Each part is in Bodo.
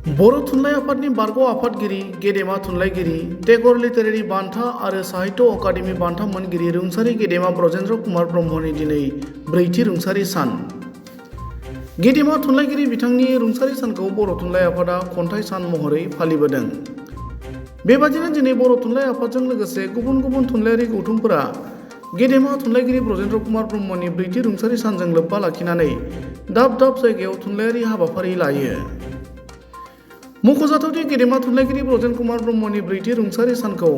बर' थुनलाइ आफादनि बारग' आफादगिरि गेदेमा थुनलाइगिरि टेगर लिटारेरि बान्था आरो साहित्य अकादेमि बान्था मोनगिरि रुंसारि गेदेमा ब्रजेन्द्र कुमार ब्रह्मनि दिनै ब्रैथि रुंसारि सान। गेदेमा थुनलाइगिरि बिथांनि रुंसारि सानखौ बर' थुनलाइ आफादा खन्थाइ सान महरै फालिबोदों। बेबादिनो दिनै बर' थुनलाइ आफादजों लोगोसे गुबुन गुबुन थुनलाइयारि गौथुमफोरा गेदेमा थुनलाइगिरि ब्रजेन्द्र कुमार ब्रह्मनि ब्रैथि रुंसारि सानजों लोब्बा लाखिनानै दाब दाब जायगायाव थुनलाइयारि हाबाफारि लायो। मख'जाथावदि गेदेमा थुनलाइगिरि ब्रजेन्द्र कुमार ब्रह्मनि ब्रैथि रुंसारि सानखौ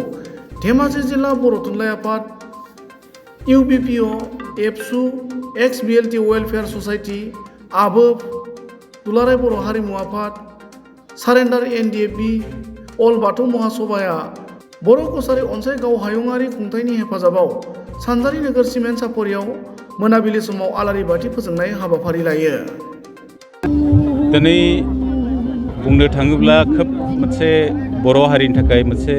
धेमाजि जिल्ला बर' थुनलाइ आफाद, इउबिपिअ, एबसु, एक्स-बिएलटि वेलफेयार ससाइटि, आबोफ, दुलाराय बर' हारिमु आफाद, सारेन्डार एनडिएफबि, अल बाथौ महासभाया बर' कसारि अनसाइ गाव हायुङारि खुंथाइनि हेफाजाबाव सानजारि नोगोर सिमेन्ट सापरियाव मोनाबिलि समाव आलारि बाथि फोजोंनाय हाबाफारि लायो। दिनै बुंनो थाङोब्ला खोब मोनसे बर' हारिनि थाखाय मोनसे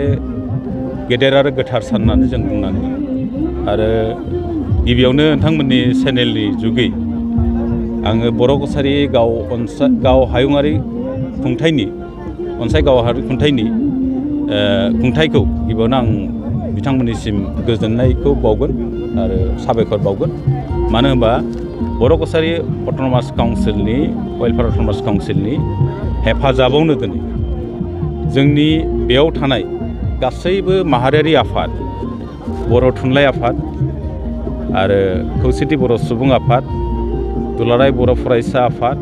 गेदेर आरो गोथार सान होननानै जों बुंनांगोन। आरो गिबियावनो नोंथांमोननि चेनेलनि जुगै आङो बर' कसारि गाव हायुङारि खुंथाइनि अनसाइ गावारि खुंथाइनि खुंथाइखौ गिबियावनो आं बिथांमोननिसिम गोजोननायखौ बावगोन आरो साबायखर बावगोन। मानो होनबा बर' कसारि अट'नमास काउन्सिलनि वेलफेयार अट'नमास काउन्सिलनि हेफाजाबावनो दिनै जोंनि बेयाव थानाय गासैबो माहारियारि आफाद, बर' थुनलाइ आफाद आरो खौसेथि बर' सुबुं आफाद, दुलाराय बर' फरायसा आफाद,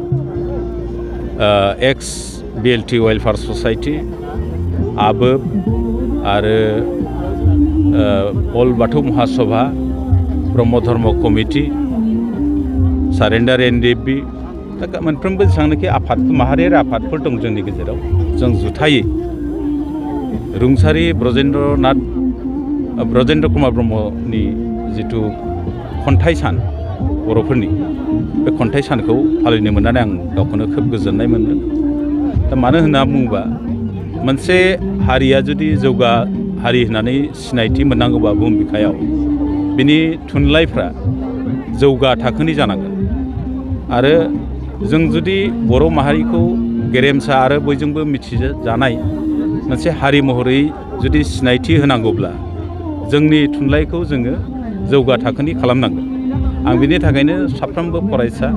एक्स-बिएलटि वेलफेयार ससाइटि, आबोफ आरो अल बाथौ महासभा, ब्रह्म धर्म कमिटि, सारेन्डार एनडिएफबि, दा मोनफ्रोमबो जेसेबांनाखि आफाद माहारियारि आफादफोर दं जोंनि गेजेराव जों जुथायै रुंसारि ब्रजेन्द्र कुमार ब्रह्मनि जिथु खन्थाइ सान बर'फोरनि बे खन्थाइ सानखौ फालिनो मोननानै आं गावखौनो खोब गोजोननाय मोनदों। दा मानो होनना बुङोबा मोनसे हारिया जुदि जौगा हारि होननानै सिनायथि मोननांगौबा बुहुम बिखायाव बिनि थुनलाइफ्रा जौगा थाखोनि जानांगोन। आरो जों जुदि बर' माहारिखौ गेरेमसा आरो बयजोंबो मिथिजानाय मोनसे हारि महरै जुदि सिनायथि होनांगौब्ला जोंनि थुनलाइखौ जोङो जौगा थाखोनि खालामनांगोन। आं बिनि थाखायनो साफ्रोमबो फरायसा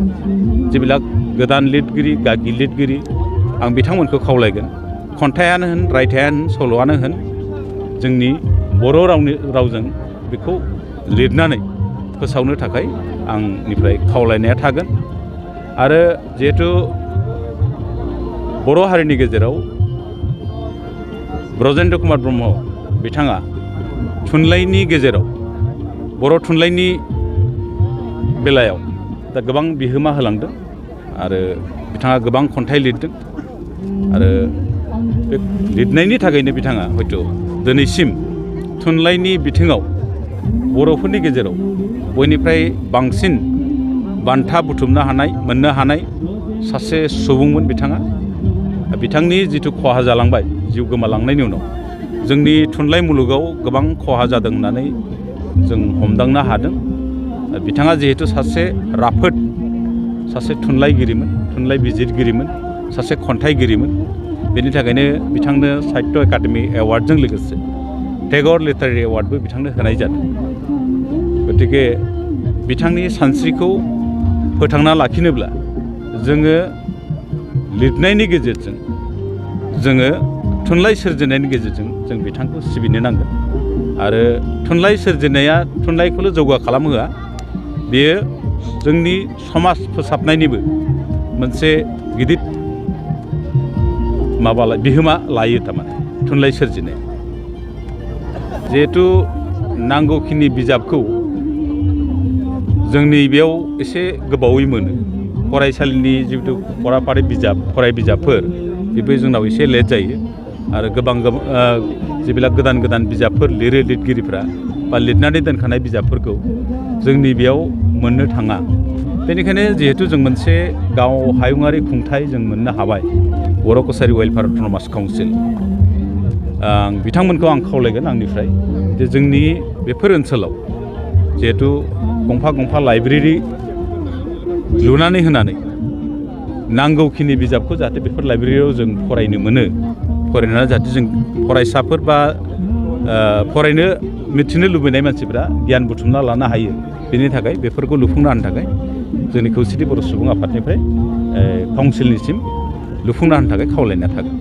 जेবিলাক गोदान लिरगिरि गागि लिरगिरि आं बिथांमोनखौ खावलायगोन, खन्थाइयानो होन, रायथाइयानो होन, सल'आनो होन, जोंनि बर' रावजों बेखौ लिरनानै फोसावनो थाखाय आंनिफ्राय खावलायनाया थागोन। आरो जिहेथु बर' हारिनि गेजेराव ब्रजेन्द्र कुमार ब्रह्म बिथाङा थुनलाइनि गेजेराव बर' थुनलाइनि बेलायाव दा गोबां बिहोमा होलांदों आरो बिथाङा गोबां खन्थाइ लिरदों। आरो बे लिरनायनि थाखायनो बिथाङा हयथ' दिनैसिम थुनलाइनि बिथिङाव बर'फोरनि गेजेराव बयनिफ्राय बांसिन बान्था बुथुमनो हानाय मोननो हानाय सासे सुबुंमोन बिथाङा। बिथांनि जिथु खहा जालांबाय जिउ गोमालांनायनि उनाव जोंनि थुनलाइ मुलुगाव गोबां खहा जादों होननानै जों हमदांनो हादों। बिथाङा जिहेतु सासे राफोद सासे थुनलाइगिरिमोन, थुनलाइ बिजिरगिरिमोन, सासे खन्थाइगिरिमोन। बेनि थाखायनो बिथांनो साहित्य एकाडेमि एवार्डजों लोगोसे टेगर लिटारेरि एवार्डबो बिथांनो होनाय जादों। गतिके बिथांनि सानस्रिखौ फोथांना लाखिनोब्ला जोङो लिरनायनि गेजेरजों, जोङो थुनलाइ सोरजिनायनि गेजेरजों जों बिथांखौ सिबिनो नांगोन। आरो थुनलाइ सोरजिनाया थुनलाइखौल' जौगा खालामहोआ, बेयो जोंनि समाज फोसाबनायनिबो मोनसे गिदिर बिहोमा लायो। थारमाने थुनलाइ सोरजिनाय जिहेथु नांगौखिनि बिजाबखौ जोंनि बेयाव एसे गोबावै मोनो। फरायसालिनि जिहेतु फराफारि बिजाब फराय बिजाबफोर बेबो जोंनाव एसे लेट जायो। आरो गोबां जेবিলাক गोदान गोदान बिजाबफोर लिरो लिरगिरिफ्रा बा लिरनानै दोनखानाय बिजाबफोरखौ जोंनि बेयाव मोननो थाङा। बेनिखायनो जिहेतु जों मोनसे गाव हायुङारि खुंथाइ जों मोननो हाबाय, बर' कसारि वेलफेयार अट'नमास काउन्सिल, बिथांमोनखौ आं खावलायगोन आंनिफ्राय जे जोंनि बेफोर ओनसोलाव जिहेतु गंफा गंफा लाइब्रेरि लुनानै होनानै नांगौखिनि बिजाबखौ जाहाथे बेफोर लाइब्रेरियाव जों फरायनो मोनो फरायनानै जाहाथे जों फरायसाफोर बा फरायनो मिथिनो लुबैनाय मानसिफ्रा गियान बुथुमना लानो हायो बेनि थाखाय बेफोरखौ लुफुंना होनो थाखाय जोंनि खौसेथि बर' सुबुं आफादनिफ्राय काउन्सिलनिसिम लुफुंना होनो थाखाय खावलायनाय थागोन।